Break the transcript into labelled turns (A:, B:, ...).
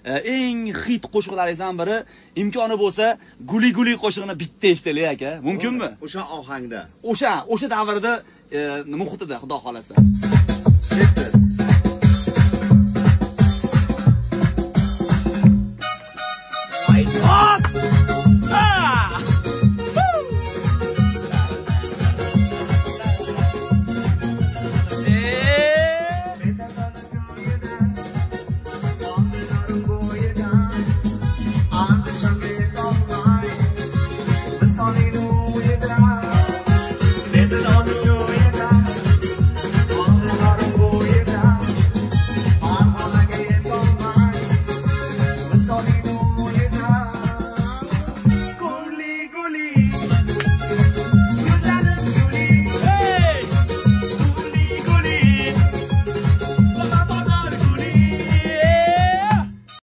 A: Eng hit qo'shiqlaringizdan biri, imkoni bo'lsa, Guli Guli qo'shig'ini bitta eshitaylik aka. Mumkinmi?
B: O'sha ohangda.
A: O'sha davrda muhitida, xudo xolasa.
B: Ketdi.
C: Sorry.